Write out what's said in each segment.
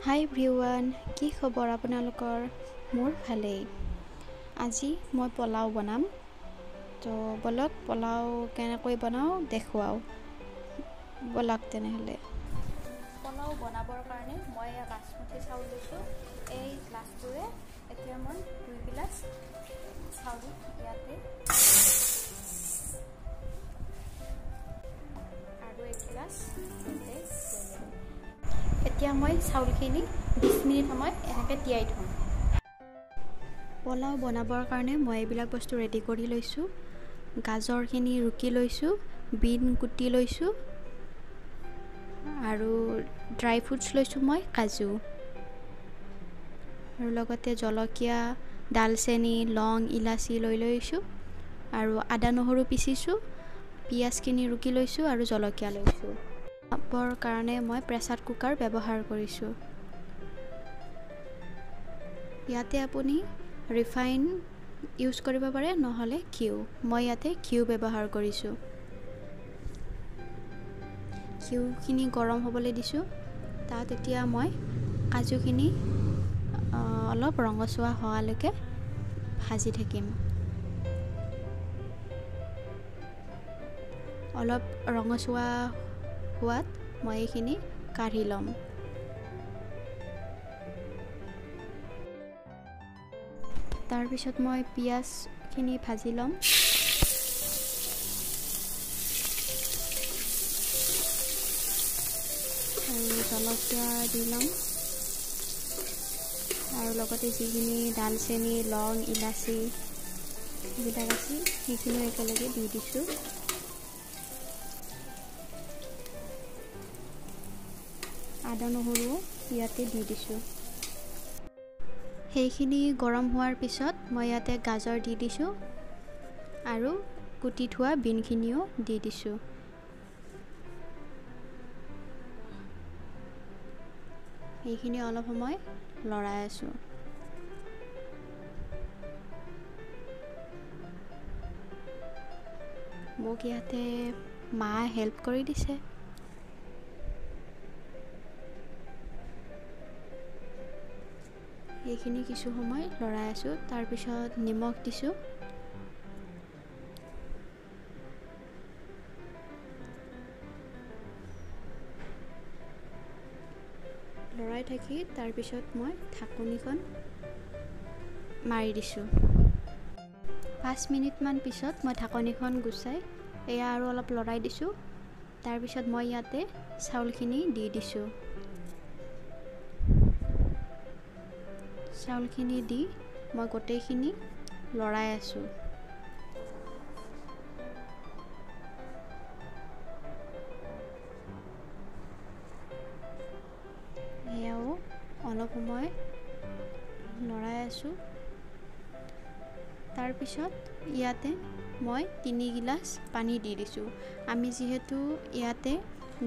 হাই everyone, কি খবৰ আপোনালোকৰ? মোৰ ভালেই। আজি মই পোলাও বনাম। তো ব'লক, পোলাও কেনেকৈ বনাওঁ দেখুৱাওঁ ব'লক। তেনেহ'লে পোলাও বনাবৰ কাৰণে মই বাচমতি চাউল লৈছোঁ এই গ্লাছটোৰে। এতিয়া মই 2 গিলাচ চাউল ইয়াতে আৰু 1 গিলাচ ইয়াতে। এতিয়া মই চাউলখিনি 20 মিনিট সময় এনেকৈ তিয়াই থ'ম। পোলাও বনাবৰ কাৰণে মই এইবিলাক বস্তু ৰেডি কৰি লৈছোঁ। গাজৰখিনি ৰুকি লৈছোঁ, বিন কুটি লৈছোঁ আৰু ড্ৰাই ফ্ৰুটছ লৈছোঁ মই, কাজু আৰু লগতে জলকীয়া, ডালচেনি, লং, ইলাচি লৈ লৈছোঁ আৰু আদা নহৰু পিচিছোঁ, পিঁয়াজখিনি ৰুকি লৈছোঁ আৰু জলকীয়া লৈছোঁ। বনাবৰ কাৰণে মই প্ৰেছাৰ কুকাৰ ব্যৱহাৰ কৰিছোঁ। ইয়াতে আপুনি ৰিফাইন ইউজ কৰিব পাৰে, নহ'লে ঘিউ। মই ইয়াতে ঘিউ ব্যৱহাৰ কৰিছোঁ। ঘিউখিনি গৰম হ'বলৈ দিছোঁ। তাত এতিয়া মই কাজুখিনি অলপ ৰঙচুৱা হোৱালৈকে ভাজি থাকিম। অলপ ৰঙচুৱা হোৱাত মই এইখিনি কাঢ়ি ল'ম। তাৰপিছত মই পিঁয়াজখিনি ভাজি ল'ম। আৰু জলকীয়া দি ল'ম আৰু লগতে যিখিনি ডালচেনি, লং, ইলাচি এইবিলাক আছিল সেইখিনিও একেলগে দি দিছোঁ। আদা নহৰুও ইয়াতে দি দিছোঁ। সেইখিনি গৰম হোৱাৰ পিছত মই ইয়াতে গাজৰ দি দিছোঁ আৰু কুটি থোৱা বিনখিনিও দি দিছোঁ। এইখিনি অলপ সময় লৰাই আছোঁ। মোক ইয়াতে মা হেল্প কৰি দিছে। এইখিনি কিছু সময় লৰাই আছোঁ। তাৰপিছত নিমখ দিছোঁ। লৰাই থাকি তাৰপিছত মই ঢাকনিখন মাৰি দিছোঁ। 5 মিনিটমান পিছত মই ঢাকনিখন গুচাই এয়া আৰু অলপ লৰাই দিছোঁ। তাৰপিছত মই ইয়াতে চাউলখিনি দি দিছোঁ। চাউলখিনি দি মই গোটেইখিনি লৰাই আছোঁ। এয়াও অলপ সময় লৰাই আছোঁ। তাৰপিছত ইয়াতে মই 3 গিলাচ পানী দি দিছোঁ। আমি যিহেতু ইয়াতে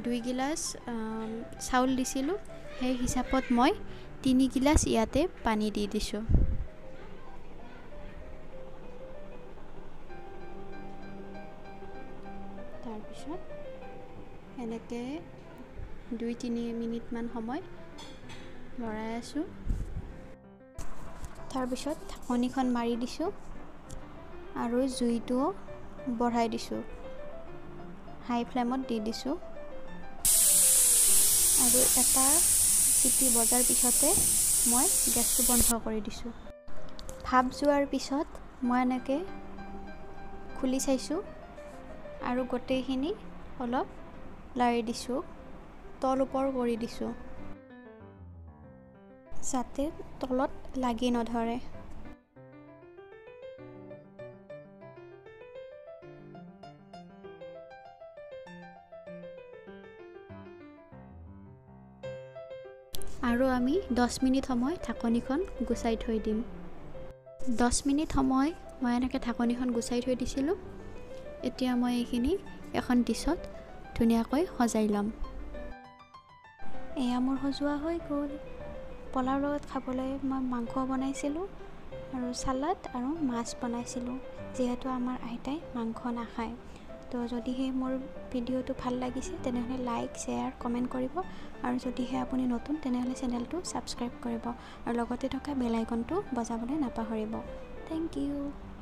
2 গিলাচ চাউল দিছিলোঁ, সেই হিচাপত মই 3 গিলাচ ইয়াতে পানী দি দিছোঁ। তাৰপিছত এনেকৈ 2-3 মিনিটমান সময় লৰাই আছোঁ। তাৰপিছত ঢাকনিখন মাৰি দিছোঁ আৰু জুইটোও বঢ়াই দিছোঁ, হাই ফ্লেমত দি দিছোঁ। আৰু এটা চিটি বজাৰ পিছতে মই গেছটো বন্ধ কৰি দিছোঁ। ভাপ যোৱাৰ পিছত মই এনেকৈ খুলি চাইছোঁ আৰু গোটেইখিনি অলপ লাৰি দিছোঁ, তল ওপৰ কৰি দিছোঁ যাতে তলত লাগি নধৰে। আৰু আমি 10 মিনিট সময় ঢাকনিখন গুচাই থৈ দিম। 10 মিনিট সময় মই এনেকৈ ঢাকনিখন গুচাই থৈ দিছিলোঁ। এতিয়া মই এইখিনি এখন ডিছত ধুনীয়াকৈ সজাই ল'ম। এয়া মোৰ সজোৱা হৈ গ'ল। পোলাওৰ লগত খাবলৈ মই মাংস বনাইছিলোঁ আৰু চালাড আৰু মাছ বনাইছিলোঁ। যিহেতু আমাৰ আইতাই মাংস নাখায়, তো তো যদিহে মোৰ ভিডিঅ'টো ভাল লাগিছে, তেনেহ'লে লাইক, শ্বেয়াৰ, কমেণ্ট কৰিব আৰু যদিহে আপুনি নতুন, তেনেহ'লে চেনেলটো ছাবস্ক্ৰাইব কৰিব আৰু লগতে থকা বেল আইকনটো বজাবলৈ নাপাহৰিব। Thank U.